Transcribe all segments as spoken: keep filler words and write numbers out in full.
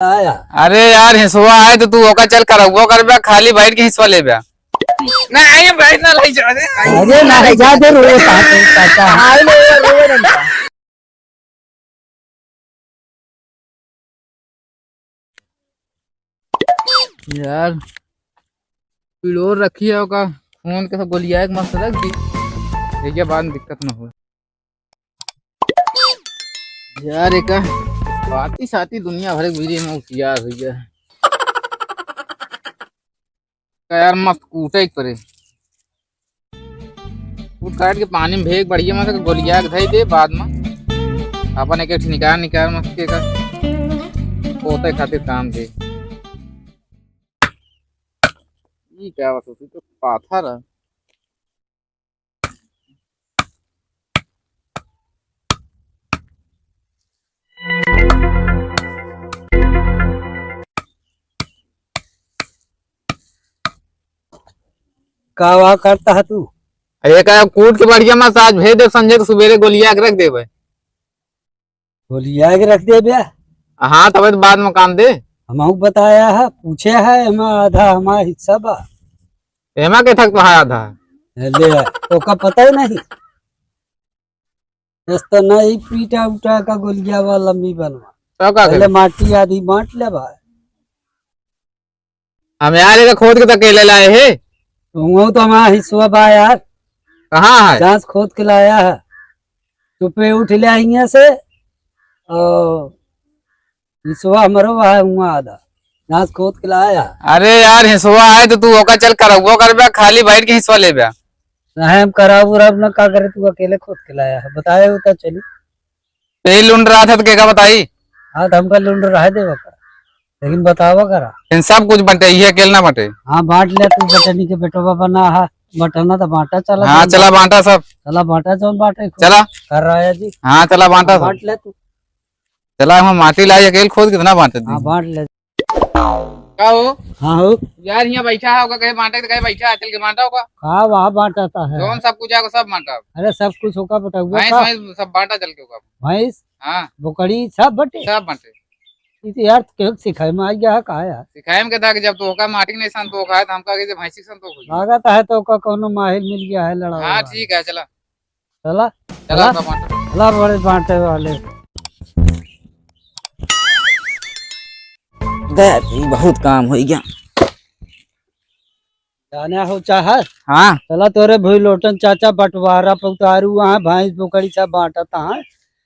आया। अरे यार, हिसवा है तो तू ओका चल करउबो करबे, खाली बैठ के हिसवा लेबे। ना, आइए, बैठ ना, लाई जा दे, आइए। अरे ना, जा दे, रोए पाते, पाता। आए ले, रोए ना। यार, पिलोर रखी है ओका, फोन के सब गोलियाए के मस्त रख दी, एक बाद में दिक्कत ना हो। यार, एक बाती साथी दुनिया भर के बीड़ी में होशियार हो गया। का यार, मस्त कूटे के परे। कूट काट के पानी में भेग बढ़िया मस्त गोलिया के धई दे, बाद में अपन एक एक निकाल निकाल मस्त के का पोते खातिर काम दे। ई का बस उसी तो पाथर है। का वा करता है तू? अरे का कूट के बढ़िया मसाज भेज दे, संजय के सुबेरे गोलिया के रख देबे। गोलिया के रख देबे? हाँ, तबे तो बाद में काम दे। हमहू बताया है, पूछे है, एमा आधा हमार हिस्सा बा। एमा के थक तो है आधा। ले, ओका पता ही नहीं। बस तो नहीं पीटा उठा का गोलिया बा लंबी बनवा। तो का पहले करे? माटी आधी बांट ले भाई। हम यार एका खोद के तो अकेले लाए है। तुमहू तो हमारा हिस्सा बा यार। कहाँ है? जांच खोद के लाया है। चुपे उठ ले हियां से। और हिसवा हमरो बा हुआ आधा, घास खोद के लाया। अरे यार, हिसवा है तो तू ओका चल करउबो करबे, खाली बैठ के हिसवा लेबे। नहीं, हम कराब उराब न का करे, तू अकेले खोद के लाया है, बताए होता चली। ते ही लुंड रहा था तो केका बताई? हाँ, तो हमका लुंड रहे देवा करा, लेकिन बतावा करा। इन सब कुछ बंटे, ये अकेले ना बंटे। हाँ, बांट ले तू, बटनी के बेटवा बना है, बटना तो बांटा चला हाँ, जाए। चला बांटा सब। चला बांटा जौन बांटे, खूब चला। कर रहा है जी। हाँ, चला बांटा हाँ, सब। बांट ले तू। चला, हम माटी लाई अकेल खोद कितना बांटे दी। हाँ, बांट ले। का हो? हाँ हो। यार, यहाँ बैठा है, ओका कहे बांटे तो कहे बैठा है, चल के बांटा होगा। का वहाँ बांटा था है? जौन सब कुछ आएगा, सब बांटा। अरे, सब कुछ होगा, बताऊंगा भैंस, का? भैंस सब बांटा चल के होगा। भैंस? हाँ। बोकड़ी, सब बटे? सब बांटे। ई तो यार, केहू के सिखाए में आ गया है, का यार? सिखाए में के था कि जब तो ओका माटी नहीं संतोख है, तो हमका कैसे भैंसी संतोख होई? लागत है तो ओका कोनो माहिर मिल गया है, लड़ा हाँ, हुआ। ठीक है, चला। चला, चला, चला। बांटे। चला, बड़े बांटे वाले। दे, ई बहुत काम हो गया। जाना हो चाहत? हाँ। चला, तोरे भुई लोटन चाचा बंटवारा पे उतारू, वहाँ भैंस बोकड़ी सब बांटत हैं।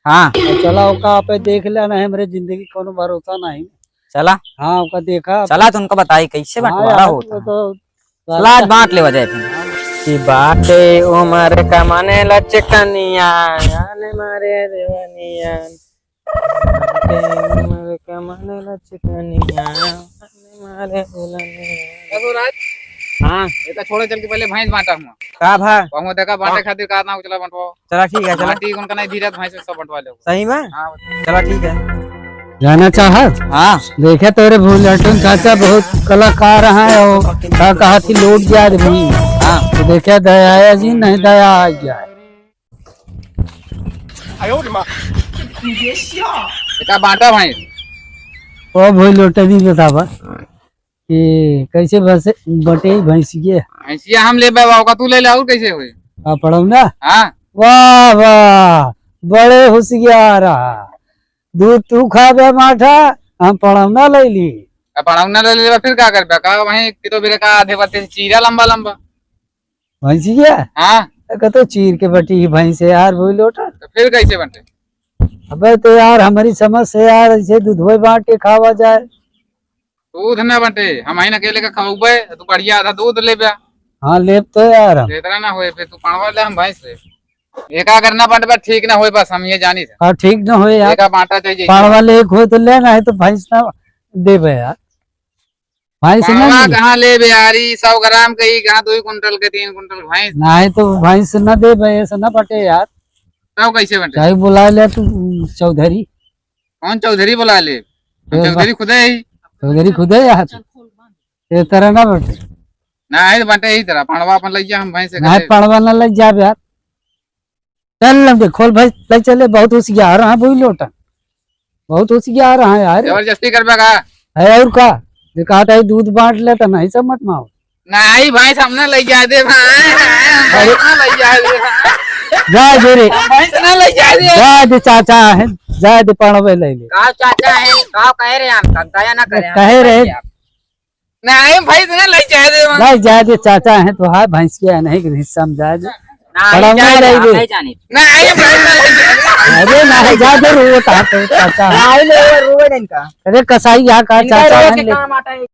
हाँ। और चला, ओका आपे देख ले, नहीं, हमरे जिंदगी कोनो भरोसा नहीं। चला। हाँ, ओका देखा। चला, तो उनका बताई कैसे हाँ बंटवारा यार, होता वो है। तो लाज बांट लेवा जाए फिर। कि बाटे उमर का माने लचकनिया, जान मारे देवनिया। बाटे उमर का माने लचकनिया, जान मारे दुल्हनिया। का हो राज? हाँ। एका छोड़े चल के पहले भैंस बांटा हुआ। का भा? वहाँ देखा बांटे हाँ। खातिर का ना उचला बंटवा। चला ठीक है, चला। माटी उनका नहीं धीरज भैंस में सब बंटवा ले। सही में? हाँ, बंटवा। चला ठीक है। जाना चाहत? हाँ। देखे तोरे भूलटन चाचा बहुत कलाकार हैं और का कहा थी लोग जा दे भाई। हाँ। तो देखे दया आया जी, नहीं दया आ गया। एका बांटा भाई। ओ भूलटन भी बतावा। कि कैसे बसे, बटे भैंसिया? भैंसिया हम लेबे बा, ओका तू ले ले, और कैसे होई? आ, पड़ौना? हाँ। वाह, वाह, बड़े होशियार रहा। दूध तू खाबे माठा, हम पड़ौना ले ली। आ, पड़ौना ले लेबा, फिर का करबे? का वहीं किलो बेरे का आधे बाते चीरा लंबा लंबा। भैंसिया? हाँ। तो कतो चीर के बटी ही भैंस है यार, वही लोटा। तो फिर कैसे बंटे? अबे तो यार, हमारी समझ से यार, ऐसे दूधवे बांट के खावा जाए। दूध ना बंटे, हम ही अकेले का खवाबे, तू बढ़िया आधा दूध लेबे। हाँ, लेब तो यार हम। तो इतना ना होए, फिर तू पड़वा ले, हम भैंस ले। एका अगर ना बंटबे, ठीक ना होए, बस हम ये जानी थे। हाँ, ठीक ना होए यार। एका बांटा चाहिए। पड़वा ले एक होए तो ले, नहीं तो भैंस ना देबे यार। भैंस ना पड़वा मिली। कहाँ लेबे यार, ई सौ ग्राम के, ई कहाँ दो कुंटल के, तीन कुंटल भैंस। नहीं तो भैंस ना देबे, ऐसे ना बटे यार। तब कैसे बंटे? चाहे बुला ले तू चौधरी। कौन चौधरी बुला ले? हम ए, चौधरी बा- खुदे ही। चौधरी खुदे ही है। ये तरह ना बटे। ना है तो बटे यही तरह। पड़वा अपन लइया, हम भैंस से ना है, कटे। पड़वा ना लइ जाबे यार। चल लम दे, खोल भाई, ले चले, बहुत होशियार है, वही लोटा। बहुत होशियार है यार। जबरदस्ती करबा का? है और का? जे कहत है दूध बांट ले तो नहीं समझ में आओ। नहीं भाई, सामने ले जा दे भाई। अरे। सामने ले जा दे भाई। जा दे रे। भाई, सामने ले जा दे। जा दे चाचा है, जा दे पड़वे ले ले। का चाचा है? का कहे रहे हम? का दया ना करे, हम कहे रहे। नहीं भाई, इतना ले जाए दे वहाँ। नहीं जाए दे, चाचा है तो है, भैंस के है नहीं, हिस्सा में जाए दे। नहीं, पड़वा जाए दे, ले हम ले। नहीं जाने। नहीं भाई, नहीं जाए दे। अरे नहीं, जा दे रे, वो तो हाथ तो चाचा है। नहीं ले, वो रोए नहीं इनका। अरे कसाई यहाँ का इनका चाचा रोए है के ले। काम आता है।